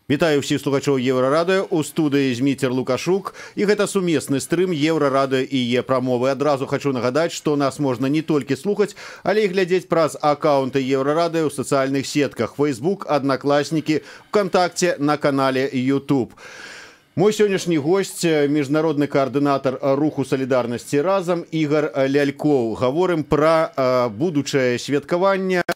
Вітаю ўсіх слухачоў Еўрарадыё. У студыі Зміцер Лукашук, і гэта сумесны стрым Еўрарадыё і Е-прамовы. Адразу хачу нагадаць, што нас можна не толькі слухаць, але і глядзець праз аккаунты Еўрарадыё ў сацыяльных сетках: Facebook, Аднакласнікі, ВКонтакте, на канале YouTube. Мой сённяшні госць — міжнародны каардынатар руху салідарнасці «Разам» Ігар Лялькоў. Гаворым пра будучае святкаванне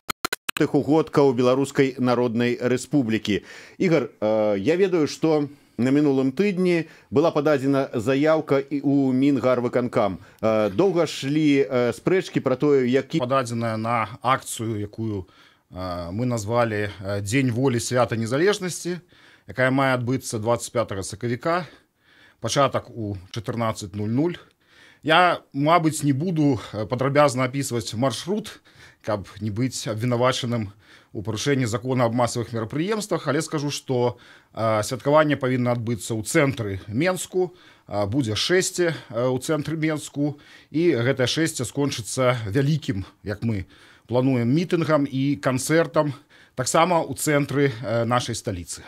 тых угодкаў Беларускай Народнай Рэспублікі. Ігар, я ведаю, што на мінулым тыдні была пададзена заяўка і у Мінгарвыканкам. Доўга шлі спрэчкі пра тое, які пададзеная на акцыю, якую мы назвалі «Дзень волі, свята незалежнасці», якая мае адбыцца 25 сакавіка, пачатак у 14:00. Я, мабыць, не буду падрабязна апісваць маршрут, каб не быць абвінавачаным у парушэнні закона аб масавых мерапрыемствах, але скажу, што святкаванне павінна адбыцца ў цэнтры Менску, будзе шэсце ў цэнтры Менску, і гэтае шэсце скончыцца вялікім, як мы плануем, мітынгам і канцэртам таксама ў цэнтры нашай сталіцы.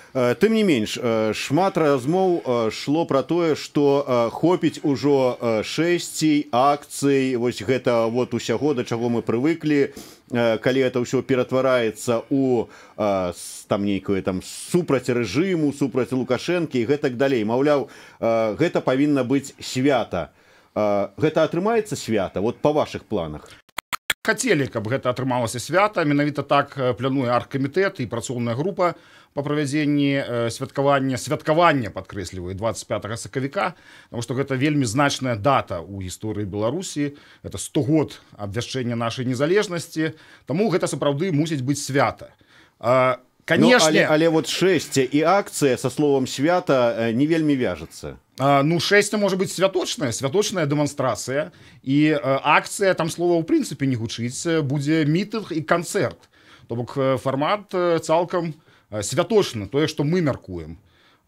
Тым не менш, шмат размоў шло пра тое, што хопіць ужо шэсцей, акцый, вось гэта вот усяго, да чаго мы прывыклі, калі это ўсё ператвараецца у там нейкую там супраць рэжыму, супраць Лукашэнкі і гэтак далей. Маўляў, гэта павінна быць свята. Гэта атрымаецца свята, вот па вашых планах? Хацелі, каб гэта атрымалася свята. Менавіта так плануе аргкамітэт і працоўная група па правядзенні святкавання, святкавання, падкрэсліваю, 25 сакавіка, потому что гэта вельмі значная дата ў гісторыі Беларусі, это 100 год абвяшчэння нашай незалежнасці, таму гэта сапраўды мусіць быць свята. Конечно. Ну, але вот шэсце і акцыя со словом «свята» не вельмі вяжацца. Ну, шэсце можа быць святочная, святочная дэманстрацыя і акцыя, там слова ў прынцыпе не гучыць, будзе мітынг і канцэрт. То бок фармат цалкам святочны, тое, што мы мяркуем.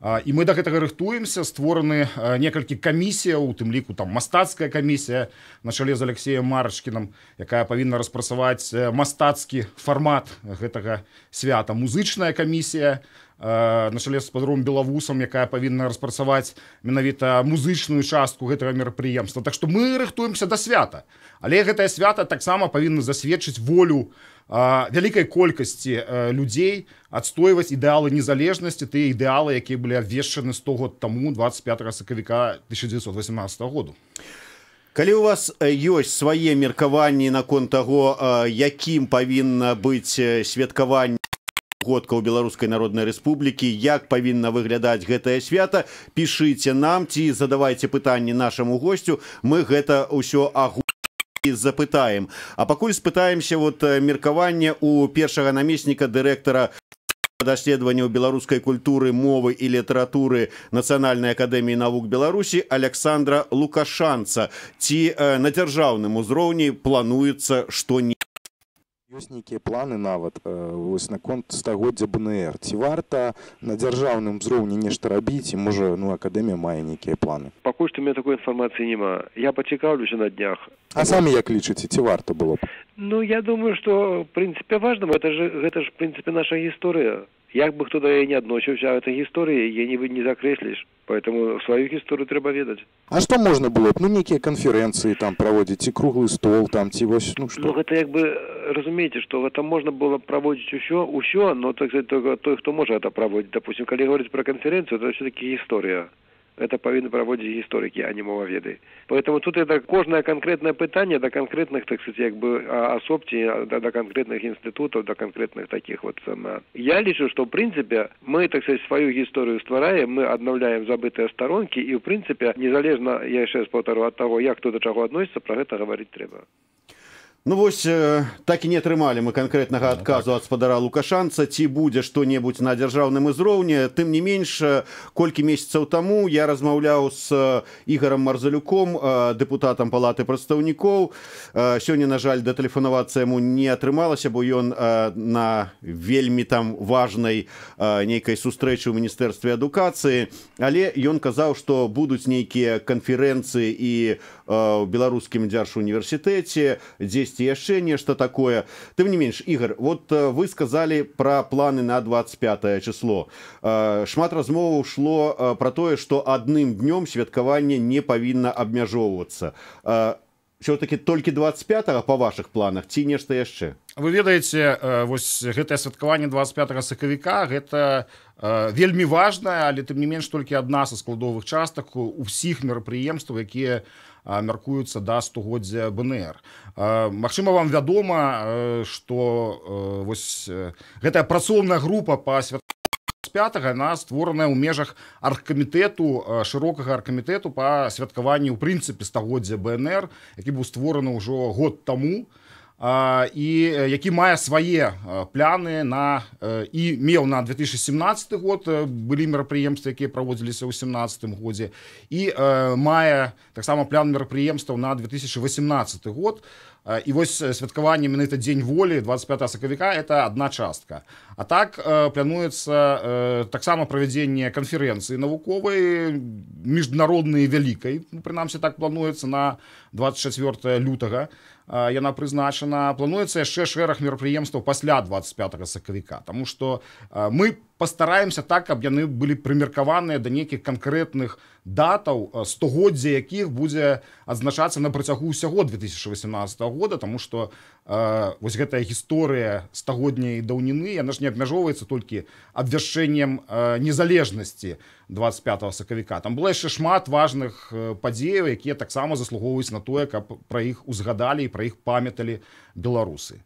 І мы да гэтага рыхтуемся, створаны некалькі камісіяў, у тым ліку там мастацкая камісія на чале з Алексеем Марачкінам, якая павінна распрацаваць мастацкі фармат гэтага свята, музычная камісія на чале з спадаром Белавусам, якая павінна распрацаваць менавіта музычную частку гэтага мерапрыемства. Так што мы рыхтуемся да свята. Але гэтае свята таксама павінна засведчыць волю вялікай колькасці людзей адстойваць ідэалы незалежнасці, тыя ідэалы, якія былі абвешчаны 100 год таму, 25 сакавіка 1918 году. Калі у вас ёсць свае меркаванні наконт таго, якім павінна быць святкаванне угодкаў Беларускай Народнай Рэспублікі, як павінна выглядаць гэтае свята, пішыце нам ці задавайце пытанні нашаму госцю, мы гэта ўсё агу запытаем. А пакуль спытаемся вот меркаванне у першага намесніка дырэктара даследаванняў беларускай культуры, мовы і літаратуры Нацыянальнай акадэміі навук Беларусі Александра Лукашанца. Ці на дзяржаўным узроўні плануецца што не Ёсць нейкія планы нават вось наконт стагоддзя БНР? Ці варта на дзяржаўным узроўні нешта рабіць, і, можа, ну, акадэмія мае нейкія планы? Пакуль што у меня такой інфармацыі няма, я пацікаўлюся на днях. А самі як лічыце, ці варта было б? Ну, я думаю, что в принципе важно, это же в принципе наша гісторыя. Як бы хто да яе не адносіўся, это гісторыя, яе не закрэсліш, поэтому сваю гісторыю трэба ведаць. А што можна было б, ну, нейкія канферэнцыі там праводзіць ці круглы стол там, ці вось, ну, што? Ну, гэта як бы, разумееце, што гэта можна было праводзіць усё, но, так сказать, только той, хто можа это праводзіць. Допустим, калі гаварыць пра канферэнцыю, то все-таки гісторыя, это павінны праводзіць гісторыкі, а не моваведы. Поэтому тут это кожнае канкрэтнае пытанне да канкрэтных, так сказать, як бы асоб ці да канкрэтных інстытутаў, да канкрэтных таких вот сама. Я лічу, что в принципе мы, так сказать, сваю гісторыю ствараем, мы аднаўляем забытыя старонкі, і в принципе, незалежна, я яшчэ раз паўтару, ад таго, як хто да чаго адносіцца, пра гэта гаварыць трэба. Ну вось, так і не атрымалі мы канкрэтнага адказу ад спадара Лукашанца, ці будзе што-небудзь на дзяржаўным узроўні. Тым не менш, колькі месяцаў таму я размаўляў з Ігарам Марзалюком, дэпутатам Палаты прадстаўнікоў. Сёння, на жаль, датэлефанавацца яму не атрымалася, бо ён на вельмі там важнай нейкай сустрэчы ў міністэрстве адукацыі. Але ён казаў, што будуць нейкія канферэнцыі і ў беларускім дзяржуніверсітэце, дзесьці. ці яшчэ нешта такое. Тым не менш, Ігар, вот вы сказали про планы на 25 число. Шмат размоваў шло про тое, что адным днём святкаванне не павінна абмяжоўвацца. Все-таки толькі 25 по ваших планах ці нешта яшчэ? Вы ведаеце, вось гэтае святкаванне 25 сакавіка, гэта вельмі важная, але тым не менш толькі адна са складовых частак у ўсіх мерапрыемстваў, якія мяркуюцца да стагоддзя БНР. Магчыма, вам вядома, што вось гэтая працоўная група па святкаванню 25, она створаная ў межах аргкамітэту, шырокага аргкамітэту па святкаванні ў прынцыпе стагоддзя БНР, які быў створаны ўжо год таму і які мае свае пляны на і меў на 2017 год, былі мерапрыемствы, якія праводзіліся ў 17 годзе, і мае таксама план мерапрыемстваў на 2018 год. І вось святкаванне менавіта Дзень волі 25 сакавіка — это одна частка. А так плануецца таксама правядзенне канферэнцыі навуковай міжнароднай, вялікай, ну, прынамсі так плануецца, на 24 лютага яна прызначана. Плануецца яшчэ шэраг мерапрыемстваў пасля 25 сакавіка, таму што мы пастараемся так, каб яны былі прымеркаваныя да нейкіх канкрэтных датаў, стагоддзя якіх будзе адзначацца на працягу ўсяго 2018 года, таму што вось гэтая гісторыя стагодняй даўніны, яна ж не абмяжоўваецца толькі абвяшчэннем незалежнасці 25 сакавіка. Там было яшчэ шмат важных падзеяў, якія таксама заслугоўваюць на тое, каб пра іх узгадалі і пра іх памяталі беларусы.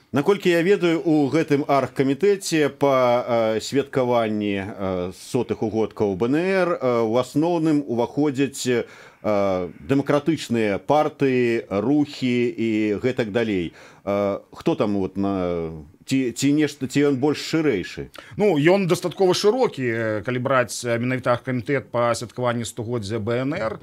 Наколькі я ведаю, у гэтым аргкамітэце па святкаванні сотых угодкаў БНР у асноўным уваходзяць дэмакратычныя партыі, рухі і гэтак далей. Хто там вот на ці нешта, ці ён больш шырэйшы? Ну, ён дастаткова шырокі, калі браць менавіта аргкамітэт па святкаванні стагоддзя БНР,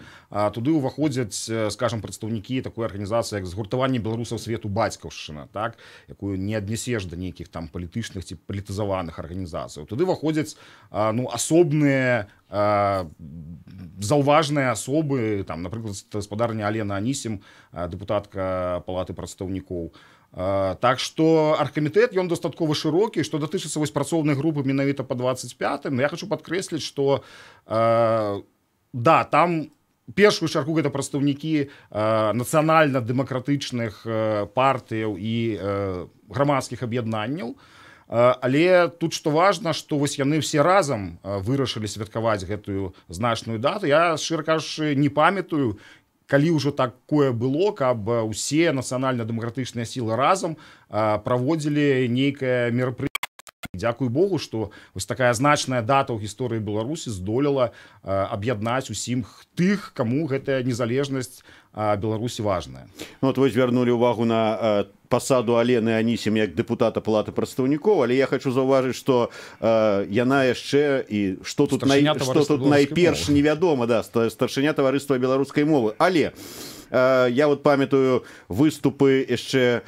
туды ўваходзяць, скажем, прадстаўнікі такой арганізацыі, як Згуртаванне беларусаў свету «Бацькаўшчына», так, якую не аднесеш да нейкіх там палітычных ці палітызаваных арганізацыяў. Туды ўваходзяць, ну, асобныя заўважныя асобы, там, напрыклад, спадарня Алена Анісім, дэпутатка Палаты прадстаўнікоў. Так што аргкамітэт, ён дастаткова шырокі. Што датычыцца вось працоўнай групы менавіта па 25, я хочу падкрэсліць, што да, там першую чаргу гэта прадстаўнікі нацыянальна-дэмакратычных партыяў і грамадскіх аб'яднанняў. Але тут што важна, што вось яны все разам вырашылі святкаваць гэтую значную дату. Я, шчыра кажучы, не памятаю, калі ўжо такое было, каб усе нацыянальна-дэмакратычныя сілы разам праводзілі нейкае мерапрыемства. Дзякуй Богу, што вось такая значная дата ў гісторыі Беларусі здолела аб'яднаць усім тых, каму гэтая незалежнасць Беларусі важная. Ну, вот вы звярнулі ўвагу на пасаду Алены Анісім як дэпутата Палаты прадстаўнікоў, але я хочу заўважыць, што яна яшчэ і што тут, што тут найперш невядома, да, старшыня Таварыства беларускай мовы. Але я вот памятаю выступы яшчэ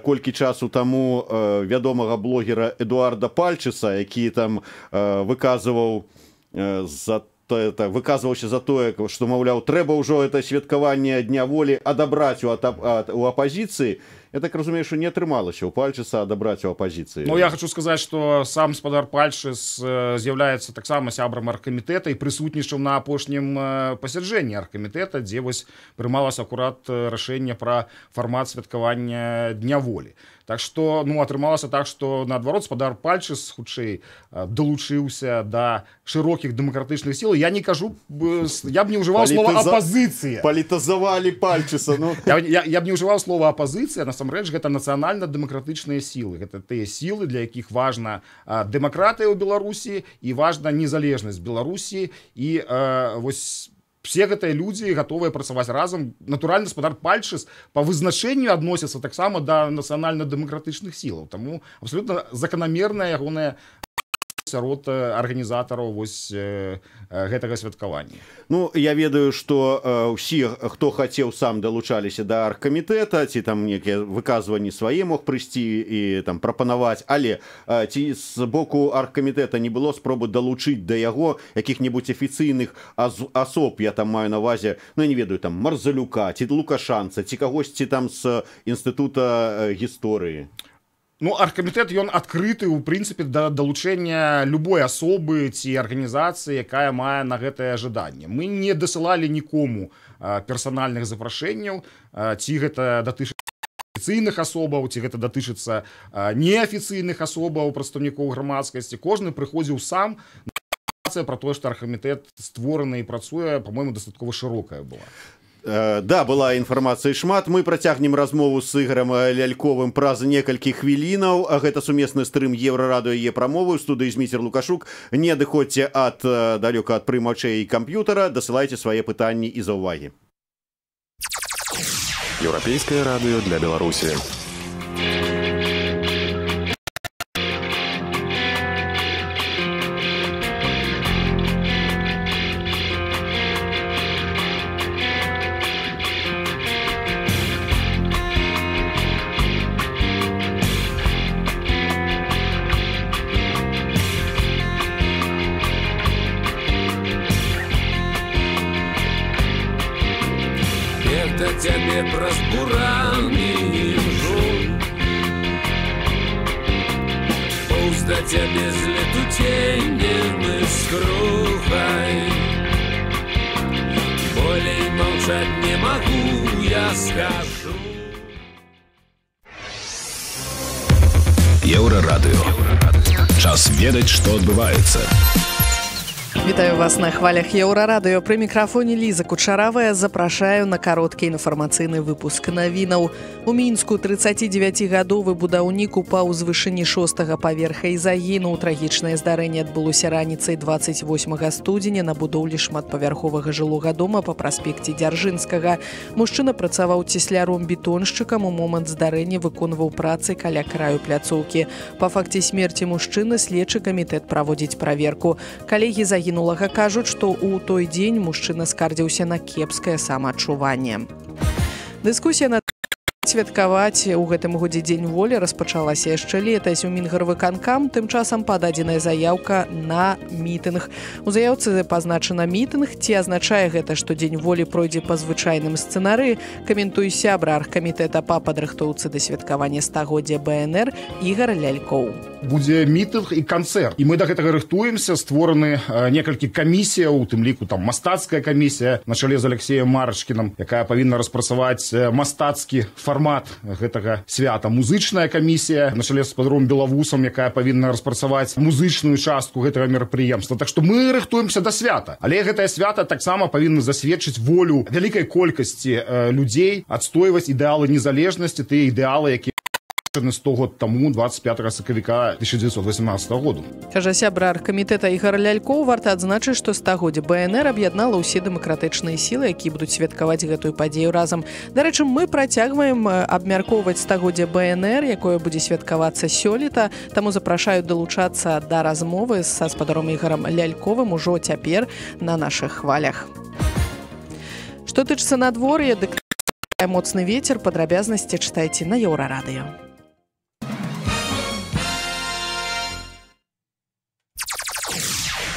колькі часу таму вядомага блогера Эдуарда Пальчыса, які там выказваў за это, выказваўся за тое, што, маўляў, трэба ўжо это святкаванне Дня волі адабраць у апазіцыі. Я так разумею, што не атрымалася у Пальчыса адабраць у апазіцыі. Ну, я хочу сказаць, што сам спадар Пальчыс з'яўляецца таксама сябрам аргкамітэта і прысутнічаў на апошнім пасяджэнні аргкамітэта, дзе вось прымалася акурат рашэнне пра фармат святкавання Дня волі. Так што, ну, атрымалася так, што наадварот спадар Пальчыс хутчэй далучыўся да шырокіх дэмакратычных сіл. Я не кажу, я б не ўжываў слова апазіцыя. Палітазавалі Пальчыса, ну. Я б не ўжываў слова апазіцыя, насамрэч гэта нацыянальна-дэмакратычныя сілы. Гэта тыя сілы, для якіх важна дэмакратыя ў Беларусі і важна незалежнасць Беларусі. І вось все гэтыя людзі гатовыя працаваць разам. Натуральна, спадар Пальчыс па вызначэнню адносіцца таксама да нацыянальна-дэмакратычных сілаў. Таму абсалютна заканамерная ягоная сярод арганізатараў вось гэтага святкавання. Ну, я ведаю, што ўсе, хто хацеў, сам далучаліся да аргкамітэта, ці там некія выказванні свае мог прыйсці і там прапанаваць, але ці з боку аргкамітэта не было спробы далучыць да яго якіх-небудзь афіцыйных асоб, я там маю на увазе, ну, я не ведаю, там Марзалюка, ці Лукашанца, ці кагосьці там з інстытута гісторыі? Ну, аргкамітэт, ён адкрыты, у прынцыпе, да далучэння любой асобы ці арганізацыі, якая мае на гэтае жаданне. Мы не дасылалі нікому персанальных запрашэнняў, ці гэта датычыцца афіцыйных асобаў, ці гэта датычыцца неафіцыйных асобаў, прадстаўнікоў грамадскасці. Кожны прыходзіў сам. Пра тое, што аргкамітэт створаны і працуе, па-мойму, дастаткова шырокая была. Да, была інфармацыі шмат. Мы працягнем размову з Ігарам Ляльковым праз некалькі хвілінаў. Гэта сумесны стрым Еўрарадыё і Е-прамовы. У студыі Зміцер Лукашук. Не адыходзьце ад далёка ад прымачэй камп'ютара, дасылайце свае пытанні і заўвагі. Еўрапейскае радыё для Беларусі. Цябе праз буран і імжу, поўз да цябе з летуценнем і скрухай. Болей маўчаць не магу, я скажу. Еўрарадыё. Час ведаць, што адбываецца. Вітаю вас на хвалях Еўрарадыё. Пры мікрафоне Ліза Кучаравая. Запрашаю на кароткі інфармацыйны выпуск навінаў. У Мінску 39-гадовы будаўнік упаў з вышыні 6-га паверха і загінуў. Трагічнае здарэнне адбылося раніцай 28 студзеня на будоўлі шматпавярховага жылога дома па праспекце Дзяржынскага. Мужчына працаваў цесляром-бетоншчыкам, у момант здарэння выконваў працы каля краю пляцоўкі. Па факце смерці мужчыны следчы камітэт праводзіць праверку. Калегі загінулага кажуць, што ў той дзень мужчына скардзіўся на кепскае самаадчуванне. Дыскусія на святкаваць у гэтым годзе Дзень волі распачалася яшчэ летась у Мінгарвыканкам. Тым часам пададзеная заяўка на мітынг. У заяўцы пазначана мітынг. Ці азначае гэта, што Дзень волі пройдзе па звычайным сцэнары, каментуе сябра аргкамітэта па падрыхтоўцы да святкавання стагоддзя БНР Ігар Лялькоў. Будзе мітынг і канцэрт. І мы да гэтага рыхтуемся, створаны некалькі камісіяў, у тым ліку там мастацкая камісія на чале з Алексеем Марачкіным, якая павінна распрацаваць мастацкі фармат гэтага свята. Музычная камісія на чале з спадаром Белавусам, якая павінна распрацаваць музычную частку гэтага мерапрыемства. Так што мы рыхтуемся да свята. Але гэтае свята таксама павінна засведчыць волю вялікай колькасці людзей адстойваць ідэалы незалежнасці, тыя ідэалы, якія 100 год таму, 25 сакавіка 1918 году. Кажа сябра аргкамітэта Ігар Лялькоў, варта адзначыць, што стагоддзе БНР аб'яднала ўсе дэмакратычныя сілы, якія будуць святкаваць гэтую падзею разам. Дарэчы, мы працягваем абмяркоўваць стагоддзе БНР, якое будзе святкавацца сёлета, таму запрашаю далучацца да размовы са спадаром Ігарам Ляльковым ужо цяпер на нашых хвалях. Што тычыцца надвор'я, дык моцны ветер, падрабязнасці чытайце на Еўрарадыё.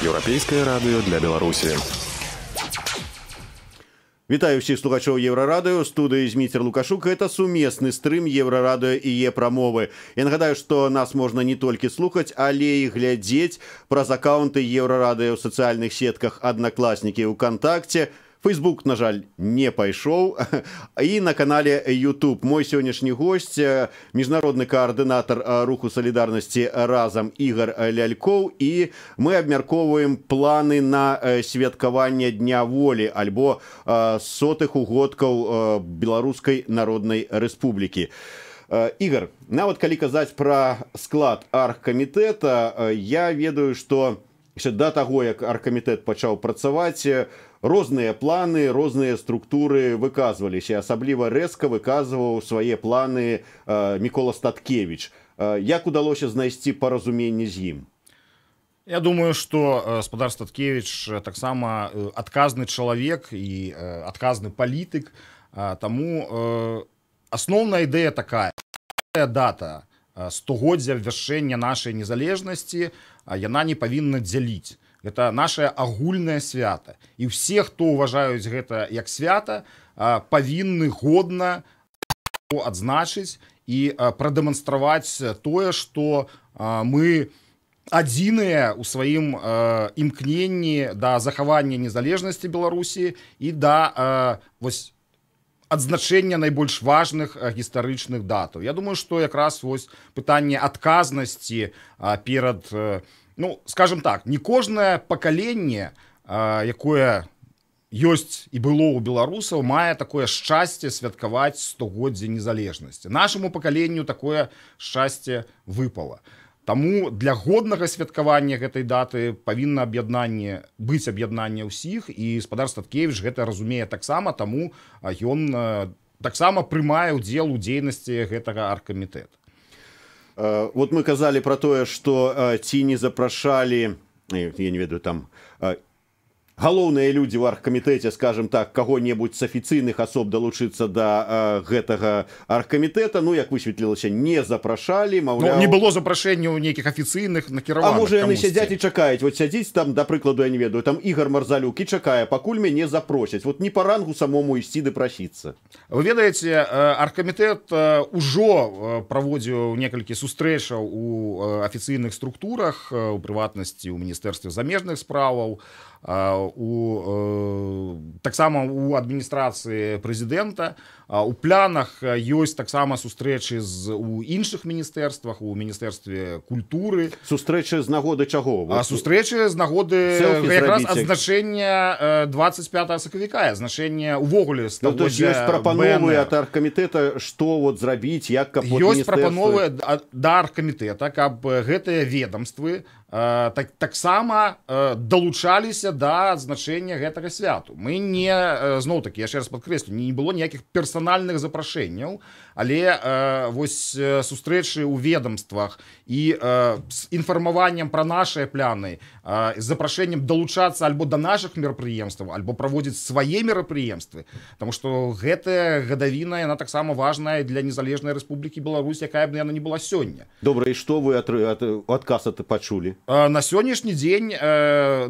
Еўрапейскае радыё для Беларусі. Вітаю ўсіх слухачоў Еўрарадыё. У студыі Зміцер Лукашук. Гэта сумесны стрым Еўрарадыё і Е-прамовы. Я нагадаю, што нас можна не толькі слухаць, але і глядзець праз акаунты Еўрарадыё ў сацыяльных сетках Аднакласнікі і УКантакце. Facebook, на жаль, не пайшоў. І на канале YouTube. Мой сённяшні госць, міжнародны каардынатар руху салідарнасці «Разам» Ігар Лялькоў. І мы абмяркоўваем планы на святкаванне Дня волі альбо сотых угодкаў Беларускай Народнай Рэспублікі. Ігар, нават калі казаць пра склад аргкамітэта, я ведаю, што яшчэ да таго, як аргкамітэт пачаў працаваць, розныя планы, розныя структуры выказваліся. Асабліва рэзка выказваў свае планы Мікола Статкевіч. Як удалося знайсці паразуменне з ім? Я думаю, что спадар Статкевич таксама адказны чалавек і адказны палітык, таму асноўная ідэя такая: дата стагоддзя абвяшчэння нашай незалежнасці, яна не павінна дзяліць. Гэта наше агульнае свята. І ўсе, хто ўважаюць гэта як свята, павінны годна адзначыць і прадэманстраваць тое, што мы адзіныя ў сваім імкненні да захавання незалежнасці Беларусі і да вось адзначэння найбольш важных гістарычных датаў. Я думаю, што якраз вось пытанне адказнасці перад, ну, скажем так, не кожнае пакаленне, якое ёсць і было ў беларусаў, мае такое шчасце святкаваць стагоддзе незалежнасці. Нашаму пакаленню такое шчасце выпала. Таму для годнага святкавання гэтай даты павінна аб'яднанне быць, аб'яднанне ўсіх, і спадар Статкевич гэта разумее таксама, таму ён таксама прымае ўдзел у дзейнасці гэтага аргкамітэта. Вот мы казалі про тое, што ці не запрашалі, я не ведаю, там галоўныя людзі ў аргкамітэце, скажем так, каго-небудзь з афіцыйных асоб далучыцца да гэтага аргкамітэта. Ну, як высветлілася, не запрашалі, маўляў. Ну, не было запрашэнняў нейкіх афіцыйных накіраваных. А можа, яны сядзяць і чакаюць. Вот сядзіць там, да прыкладу, я не ведаю, там Ігар Марзалюк і чакае, пакуль мяне запросяць. Вот не па рангу самому ісці ды прасіцца. Вы ведаеце, аргкамітэт ужо праводзіў некалькі сустрэчаў у афіцыйных структурах, у прыватнасці ў Міністэрстве замежных справаў, таксама у адміністрацыі прэзідэнта. У планах ёсць таксама сустрэчы у іншых міністэрствах, у міністэрстве культуры. Сустрэчы з нагоды чаго? Сустрэчы з нагоды якраз адзначэння 25 сакавіка, адзначэння увогуле стагоддзя. Ёсць прапановы ад аргкамітэта, што вот зрабіць, як каб ёсць прапановы да аргкамітэта, каб гэтыя ведомствы таксама далучаліся да адзначэння гэтага святу. Мы не, зноў-такі, я яшчэ раз падкрэслю, не было ніякіх персанальных запрашэнняў, але вось сустрэчы ў ведомствах і з інфармаваннем пра нашыя пляны, з запрашэннем далучацца альбо да нашых мерапрыемстваў, альбо праводзіць свае мерапрыемствы, таму што гэтая гадавіна, яна таксама важная для незалежнай Рэспублікі Беларусь, якая б яна не была сёння. Добра, і што вы адказ пачулі? На сённяшні дзень,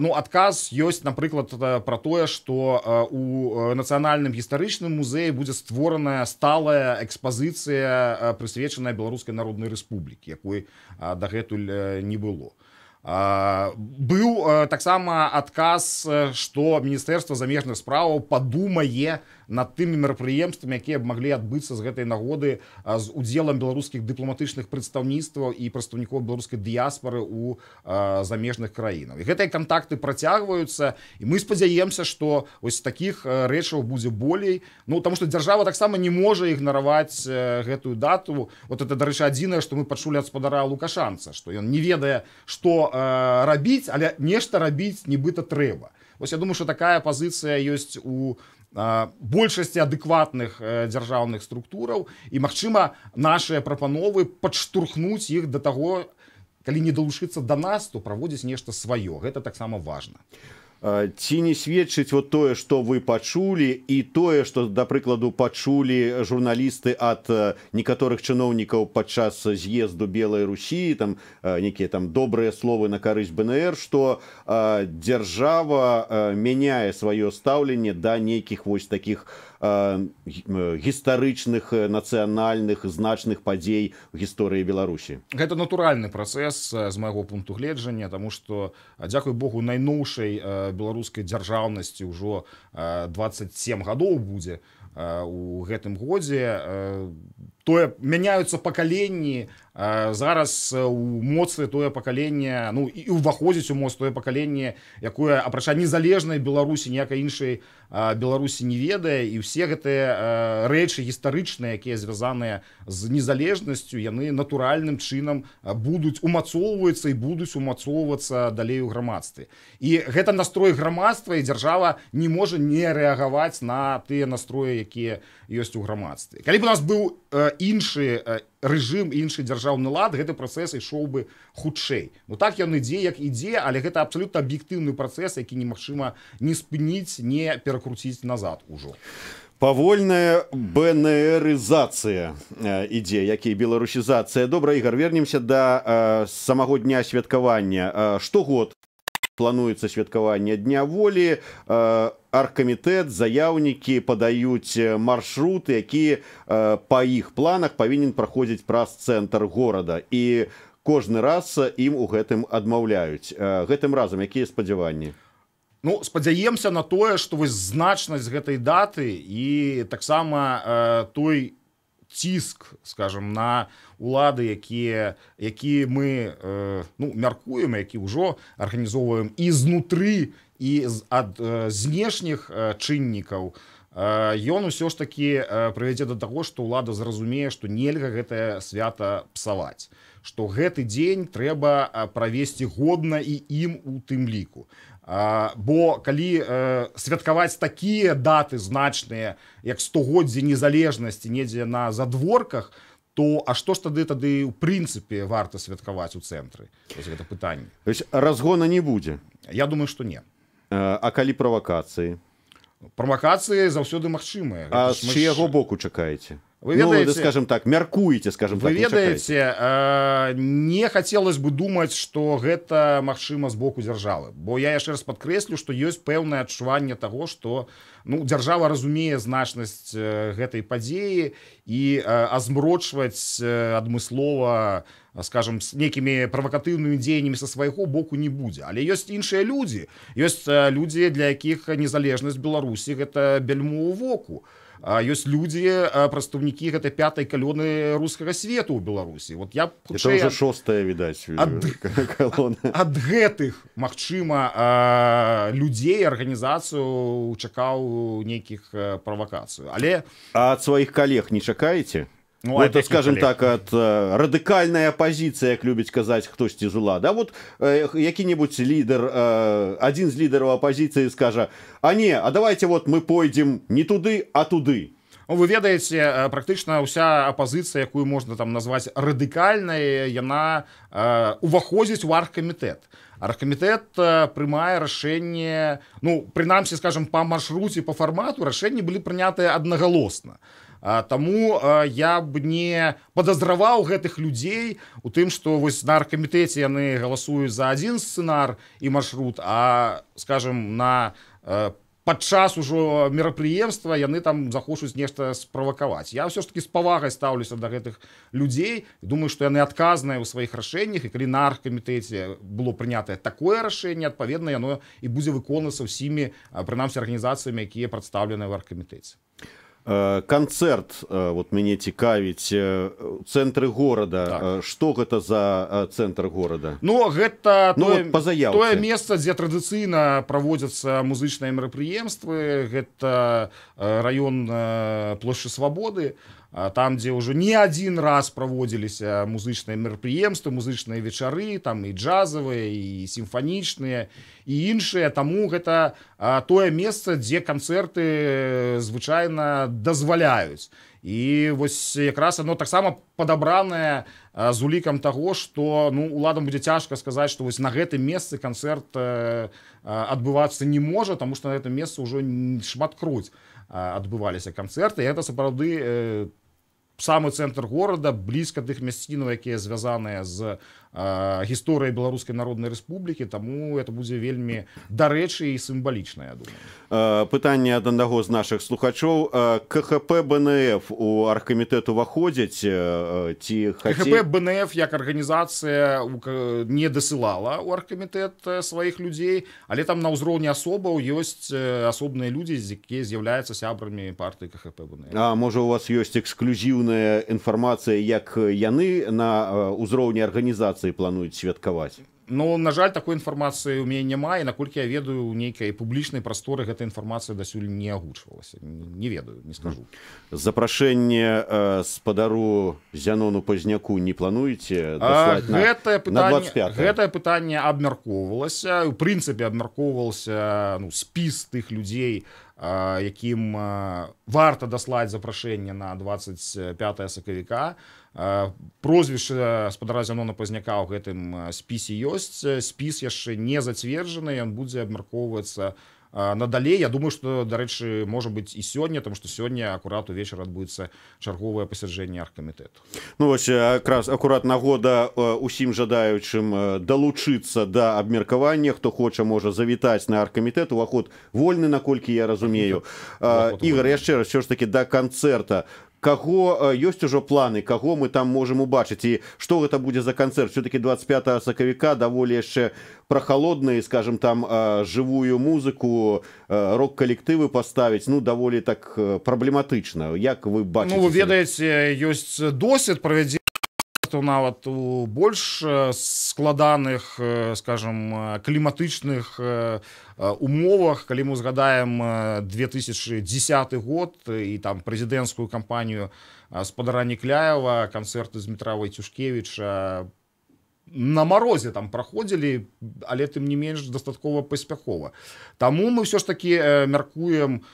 ну, адказ ёсць, напрыклад, пра тое, што у нацыянальным гістарычным музеі будзе створаная сталая экспазіцыя, прысвечаная Беларускай Народнай Рэспублікі, якой дагэтуль не было. Быў таксама адказ, што Міністэрства замежных справаў падумае над тымі мерапрыемствамі, якія б маглі адбыцца з гэтай нагоды з удзелам беларускіх дыпламатычных прадстаўніцтваў і прадстаўнікоў беларускай дыяспары ў замежных краінах. І гэтыя кантакты працягваюцца, і мы спадзяемся, што ось такіх рэчаў будзе болей. Ну, таму што дзяржава таксама не можа ігнараваць гэтую дату. Вот это, дарэчы, адзінае, што мы пачулі ад спадара Лукашанца, што ён не ведае, што рабіць, але нешта рабіць нібыта трэба. Вось я думаю, што такая пазіцыя ёсць у большасці адэкватных дзяржаўных структураў, і, магчыма, нашыя прапановы падштурхнуць іх да таго, калі не далучыцца да нас, то праводзіць нешта сваё. Гэта таксама важна. Ці не сведчыць вот тое, што вы пачулі, і тое, што, да прыкладу, пачулі журналісты ад некаторых чыноўнікаў падчас з'езду Белай Русі, там некія там добрыя словы на карысць БНР, што дзяржава мяняе сваё стаўленне да нейкіх вось такіх гістарычных, нацыянальных, значных падзей у гісторыі Беларусі? Гэта натуральны працэс з майго пункту гледжання, таму што, дзякуй Богу, найноўшай беларускай дзяржаўнасці ўжо 27 гадоў будзе у гэтым годзе. Тое мяняюцца пакаленні, зараз у моцы тое пакаленне, ну і ўваходзіць у моц тое пакаленне, якое апрача незалежнай Беларусі ніякай іншай Беларусі не ведае, і ўсе гэтыя рэчы гістарычныя, якія звязаныя з незалежнасцю, яны натуральным чынам будуць умацоўвацца і будуць умацоўвацца далей у грамадстве. І гэта настрой грамадства, і дзяржава не можа не рэагаваць на тыя настроі, якія ёсць у грамадстве. Калі б у нас быў іншы рэжым, іншы дзяржаўны лад, гэты працэс ішоў бы хутчэй. Ну так ён ідзе, як ідзе, але гэта абсалютна аб'ектыўны працэс, які немагчыма не спыніць, не перакруціць назад ужо. Павольная БНРызацыя ідзе, як і беларусізацыя. Добра, Ігар, вернемся да самого дня святкавання. Штогод плануецца святкаванне Дня волі, аргкамітэт, заяўнікі падаюць маршрут, які па іх планах павінен праходзіць праз цэнтр горада. І кожны раз ім у гэтым адмаўляюць. Гэтым разам якія спадзяванні? Ну, спадзяемся на тое, што вось значнасць гэтай даты і таксама той ціск, скажем, на улады, які мы ну, мяркуем, які ўжо арганізоўваем і знутры, і ад знешніх чыннікаў, ён усё ж такі прывядзе да таго, што ўлада зразумее, што нельга гэтае свята псаваць, што гэты дзень трэба правесці годна і ім у тым ліку. Бо калі святкаваць такія даты значныя, як стагоддзе незалежнасці недзе на задворках, то а што ж тады ў прынцыпе варта святкаваць у цэнтры? Вось гэта пытанне. То есть разгона не будзе? Я думаю, што не. А калі правакацыі? Правакацыі заўсёды магчымыя. А з чыяго боку чакаеце? Вы ведаеце, ну, скажем так, мяркуеце, скажем вы так, ведаеце, не хацелось бы думаць, што гэта магчыма з боку дзяржавы. Бо я яшчэ раз падкрэслю, што ёсць пэўнае адчуванне таго, што ну, дзяржава разумее значнасць гэтай падзеі і азмрочваць адмыслова, скажем, с некімі правакатыўнымі дзеяннямі са свайго боку не будзе. Але ёсць іншыя людзі. Ёсць людзі, для якіх незалежнасць Беларусі гэта бяльмо ў воку. Ёсць людзі, прадстаўнікі гэтай пятай калоны рускага свету ў Беларусі. Вот я хутчэй уже шостая, відаць, калона. Ад гэтых, магчыма, людзей, арганізацыю чакаў нейкіх правакацыю. Але а ад сваіх калег не чакаеце? Ну, вот, скажем так, от радыкальная апозіцыя, як любіць казаць хтосьці з улады. А вот які-небудзь лідар, адзін з лідараў апозіцыі скажа: а не, а давайте вот мы пойдзем не туды, а туды. Ну, вы ведаеце, практычна ўся апазіцыя, якую можна там назваць радыкальнай, яна уваходзіць у аргкамітэт. Аргкамітэт прымае рашэнне, ну, прынамсі, скажем, па маршруце, па фармату рашэнні былі прынятыя аднагалосна. Таму я б не падазраваў гэтых людзей у тым, што вось на аргкамітэце яны галасуюць за адзін сцэнар і маршрут, а, скажем, на падчас ужо мерапрыемства яны там захочуць нешта справакаваць. Я ўсё ж такі з павагай стаўлюся да гэтых людзей, думаю, што яны адказныя ў сваіх рашэннях, і калі на аргкамітэце было прынятае такое рашэнне, адпаведна, яно і будзе выконвацца ўсімі, прынамсі, арганізацыямі, якія прадстаўлены ў аргкамітэце. Канцэрт, вот мяне цікавіць, цэнтры горада. Так. Што гэта за цэнтр горада? Ну, гэта ну, тое, вот, па заяўцы. Тое месца, дзе традыцыйна праводзяцца музычныя мерапрыемствы. Гэта раён плошчы Свабоды, там, дзе ўжо не адзін раз праводзіліся музычныя мерапрыемствы, музычныя вечары, там і джазавыя, і сімфанічныя, і іншыя. Таму гэта тое месца, дзе канцэрты звычайна дазваляюць. І вось якраз оно таксама падабранае з улікам таго, што ну, уладам будзе цяжка сказаць, што вось на гэтым месцы канцэрт адбывацца не можа, таму што на гэтым месцы ўжо шматкроць адбываліся канцэрты. І гэта сапраўды самы цэнтр горада, блізка тых мясцінаў, якія звязаныя з гісторыяй Беларускай Народнай Рэспублікі, таму это будзе вельмі дарэчы і сімвалічна, я думаю. Пытанне ад аднаго з нашых слухачоў. КХП БНФ у аргкамітэт уваходзяць ці КХП БНФ як арганізацыя не дасылала ў аргкамітэт сваіх людзей, але там на ўзроўні асобаў ёсць асобныя людзі, якія з'яўляюцца сябрамі партыі КХП БНФ. А можа, у вас ёсць эксклюзіўная інфармацыя, як яны на ўзроўні арганізацыі плануюць святкаваць? Ну, на жаль, такой інфармацыі ў мяне няма, і наколькі я ведаю, у нейкай публічнай прасторы гэта інфармацыя дасюль не агучвалася. Не ведаю, не скажу. Запрашэнне спадару Зянону Пазняку не плануеце даслаць на 25-е? Гэтае пытанне абмяркоўвалася. У прынцыпе, абмяркоўваўся, ну, спіс тых людзей, якім варта даслаць запрашэнне на 25 сакавіка. Прозвішча спадара Зянона Пазняка ў гэтым спісе ёсць. Спіс яшчэ не зацверджаны, ён будзе абмяркоўвацца надалей. Я думаю, што, дарэчы, можа быць і сёння, таму што сёння акурат увечары адбудзецца чарговае пасяджэнне аргкамітэту. Ну вось якраз акурат нагода усім жадаючым далучыцца да абмеркавання. Хто хоча, можа завітаць на аргкамітэт. Уваход вольны, наколькі я разумею. Ігар, яшчэ раз, усё ж такі да канцэрта. Каго ёсць ужо планы, каго мы там можам убачыць і што гэта будзе за канцэрт? Все-таки 25 сакавіка даволі яшчэ прахалодныя, скажем, там жывую музыку, рок-калектывы паставіць, ну, даволі так праблематычна. Як вы бачыце? Ну, вы ведаеце, ёсць досвед правядзення нават у больш складаных, скажем, кліматычных умовах. Калі мы узгадаем 2010 год і там прэзідэнцкую кампанію спадара Някляева, канцэрты Змітра Вайцюшкевіча на марозе там праходзілі, але тым не менш дастаткова паспяхова. Таму мы ўсё ж такі мяркуем.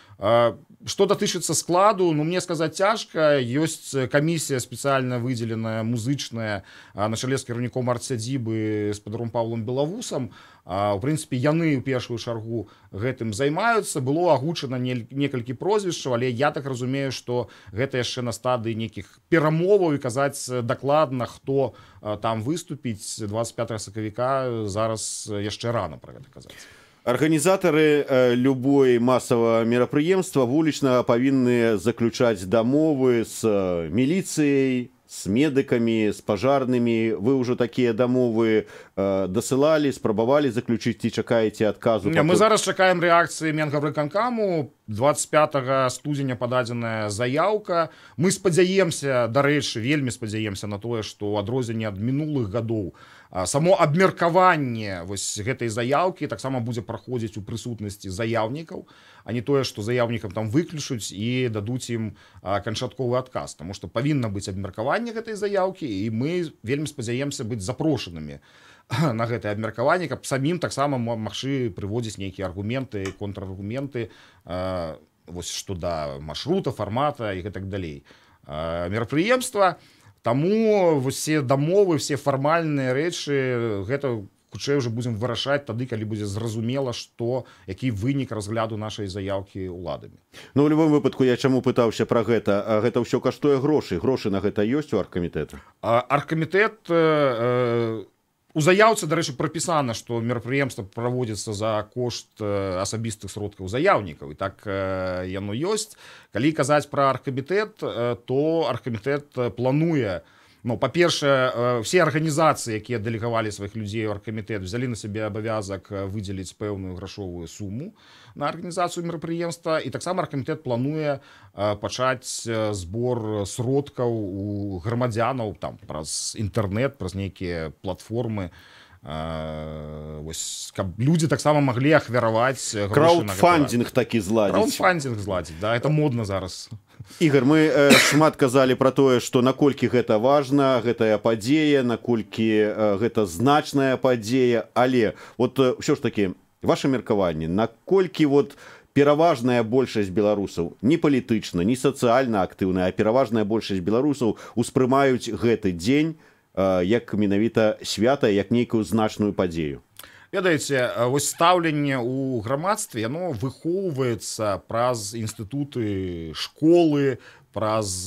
Што датычыцца складу, ну, мне сказаць цяжка. Ёсць камісія спецыяльна выдзеленая, музычная, на чале з кіраўніком артсядзібы спадаром Павлом Белавусам. У прынцыпе, яны ў першую чаргу гэтым займаюцца. Было агучана некалькі прозвішчаў, але я так разумею, што гэта яшчэ на стадыі нейкіх перамоваў, і казаць дакладна, хто там выступіць 25 сакавіка, зараз яшчэ рана пра гэта казаць. Арганізатары любой масавага мерапрыемства вулічнага павінны заключаць дамовы з міліцыяй, з медыкамі, з пажарнымі. Вы ўжо такія дамовы дасылалі, спрабавалі заключыць ці чакаеце адказу? Не, мы зараз чакаем рэакцыі Менгабрыканкаму. 25 студзеня пададзеная заяўка. Мы спадзяемся, дарэчы, вельмі спадзяемся на тое, што ў адрозненне ад мінулых гадоў само абмеркаванне вось гэтай заяўкі таксама будзе праходзіць у прысутнасці заяўнікаў, а не тое, што заяўнікам там выключуць і дадуць ім канчатковы адказ. Таму што павінна быць абмеркаванне гэтай заяўкі, і мы вельмі спадзяемся быць запрошанымі на гэтае абмеркаванне, каб самім таксама магчы прыводзіць нейкія аргументы, контраргументы, вось што да маршрута, фармата і гэтак далей мерапрыемства. Таму все дамовы, все фармальныя рэчы, гэта хутчэй уже будзем вырашаць тады, калі будзе зразумела, што які вынік разгляду нашай заяўкі ўладамі. Ну, у любым выпадку, я чаму пытаўся пра гэта? Гэта ўсё каштуе грошы. Грошы на гэта ёсць у аргкамітэта? Аргкамітэт у заяўцы, дарэчы, прапісана, што мерапрыемства праводзіцца за кошт асабістых сродкаў заяўнікаў. І так яно ёсць. Калі казаць пра аргкамітэт, то аргкамітэт плануе, ну, па-першае, все арганізацыі, якія дэлегавалі сваіх людзей у аргкамітэт, взялі на сябе абавязак выдзеліць пэўную грашовую суму на арганізацыю мерапрыемства. І таксама аргкамітэт плануе пачаць збор сродкаў у грамадзянаў там праз інтэрнэт, праз нейкія платформы, вось, каб людзі таксама маглі ахвяраваць грошы на гэта. Краўдфандинг такі зладзіць. Краўдфандинг зладзіць, да, это модна зараз. Ігар, мы шмат казалі пра тое, што наколькі гэта важна, гэтая падзея, наколькі гэта значная падзея, але вот ўсё ж такі ваше меркаванне, наколькі вот пераважная большасць беларусаў, не палітычна, не сацыяльна актыўная, а пераважная большасць беларусаў успрымаюць гэты дзень як менавіта свята, як нейкую значную падзею? Ведаеце, вось стаўленне ў грамадстве, яно выхоўваецца праз інстытуты школы, праз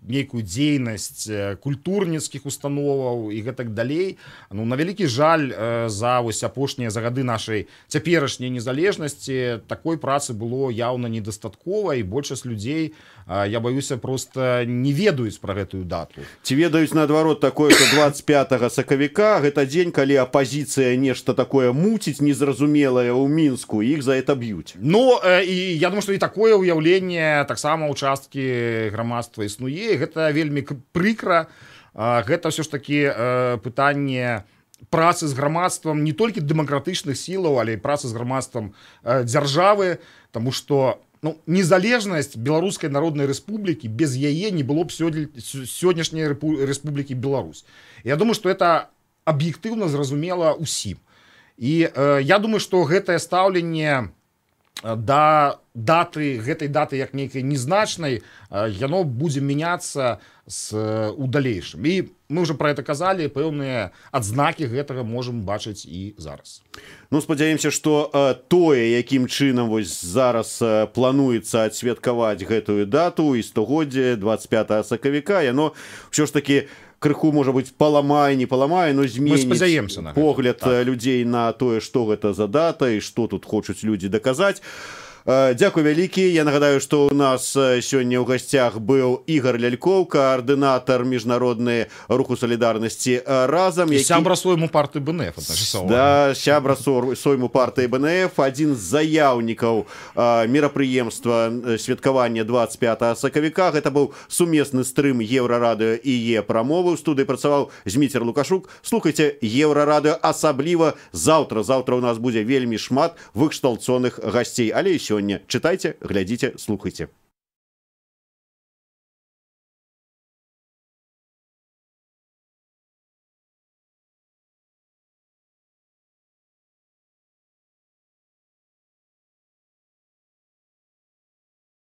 нейкую дзейнасць культурніцкіх установаў і гэтак далей. Ну, на вялікі жаль, за вось апошнія за гады нашай цяперашняй незалежнасці такой працы было яўна недастаткова, і большасць людзей, я баюся, просто не ведаюць пра гэтую дату. Ці ведаюць наадварот такое, што 25 сакавіка гэта дзень, калі апазіцыя нешта такое муціць незразумелае ў Мінску, іх за это б'юць? Ну, і я думаю, што і такое ўяўленне таксама ў часткі грамадства існуе, і гэта вельмі прыкра. Гэта ўсё ж такі пытанне працы з грамадствам не толькі дэмакратычных сілаў, але і працы з грамадствам дзяржавы, таму што, ну, незалежнасць Беларускай Народнай Рэспублікі, без яе не было б сённяшняй Рэспублікі Беларусь. Я думаю, што это аб'ектыўна зразумела ўсім. І я думаю, што гэтае стаўленне да даты, гэтай даты як нейкай незначнай, яно будзе мяняцца у далейшым. І мы уже про это казалі, пэўныя адзнакі гэтага можам бачыць і зараз. Ну, спадзяемся, что тое, якім чынам вось зараз плануецца адсвяткаваць гэтую дату і стогоддзе 25 сакавіка, яно ўсё ж таки крыху, можа быть, паламае, не паламае, но зменіць спадзяемся на гэта. Погляд Так. людзей на тое, што гэта за дата і што тут хочуць людзі даказаць. Дзякуй вялікі. Я нагадаю, што у нас сёння ў гасцях быў Ігар Лялькоў, каардынатар міжнародны руху салідарнасці «Разам», І сябра сойму партыі БНФ адначасова. Да, сябра сойму партыі БНФ, адзін з заяўнікаў мерапрыемства святкавання 25 сакавіка. Гэта быў сумесны стрым Еўрарадыё і Е-прамовы. У студыі працаваў Зміцер Лукашук. Слухайце Еўрарадыё, асабліва заўтра. Заўтра у нас будзе вельмі шмат выкшталцоных гасцей, але і сёння чытайце, глядзіце, слухайце.